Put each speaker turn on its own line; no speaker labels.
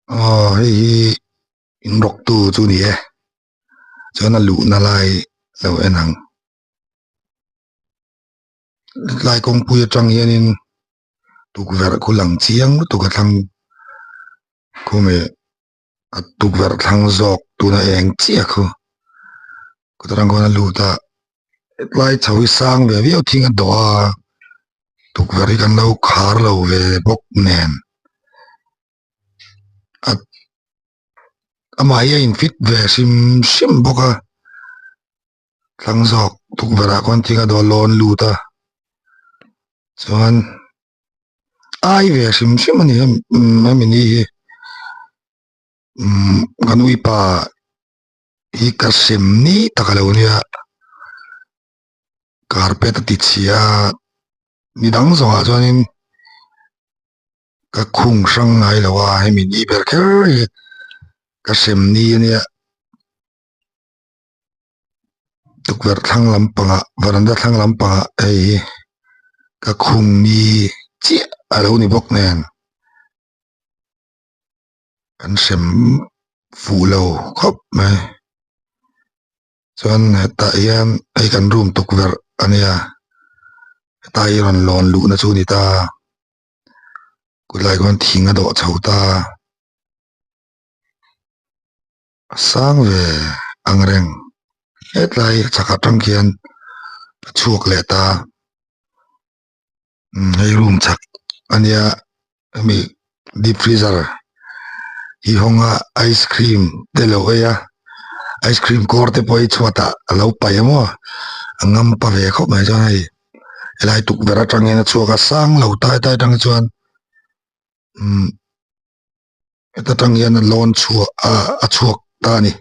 Aw hei hi in rawk tu chu ni e chuan a luhna lai lo en ang tlai kawngpui atang hianin tukverh khu lang chiang lutuk a thlang khawnge a tukverh thlang zawk tuna eng chiah khu kawt atang khuan a lut a hetlai chho hi sang ve viau thing a dawh a tukverh hi kan lo khar lo ve bawk nen a amah hi a in fit ve hrim hrim bawk a thlang zawk tukverh ah khuan thing a dawh a lawn lut a chuan ai ve hrim hrim a ni hemi ni hi umm kan uipa hi ka sem ni tak a lo nia carpet a ti chhia a midang zawngah chuanin ka khung hrang ngai lo a hemi ni ber kher hi ka sem ni a nia. Tukverh thlang lampangah varanda thlang lampangah hei hi ka khum ni chiah a lo ni bawk nen kan hrem fuh lo khawp mai chuan hetah hian hei kan room tukverh a nia hetah hi rawn lawn luhna chu a ni ta kawtlai khuan thing a dawh chho ta. A sang ve ang reng hetlai chhak atang khian a chhuak leh ta umm hei room chhak ania hemi deep freezer hi hawng a ice cream te lo ei a ice cream kawr te pawh hi chhuatah a lo paih a maw a ngam pa ve khawp mai chuan hei helai tukverh atangin a chhuak a sang lo tai tai atang hi chuan umm. Heta tang hian a lawn chhuah a a chhuak ta a ni.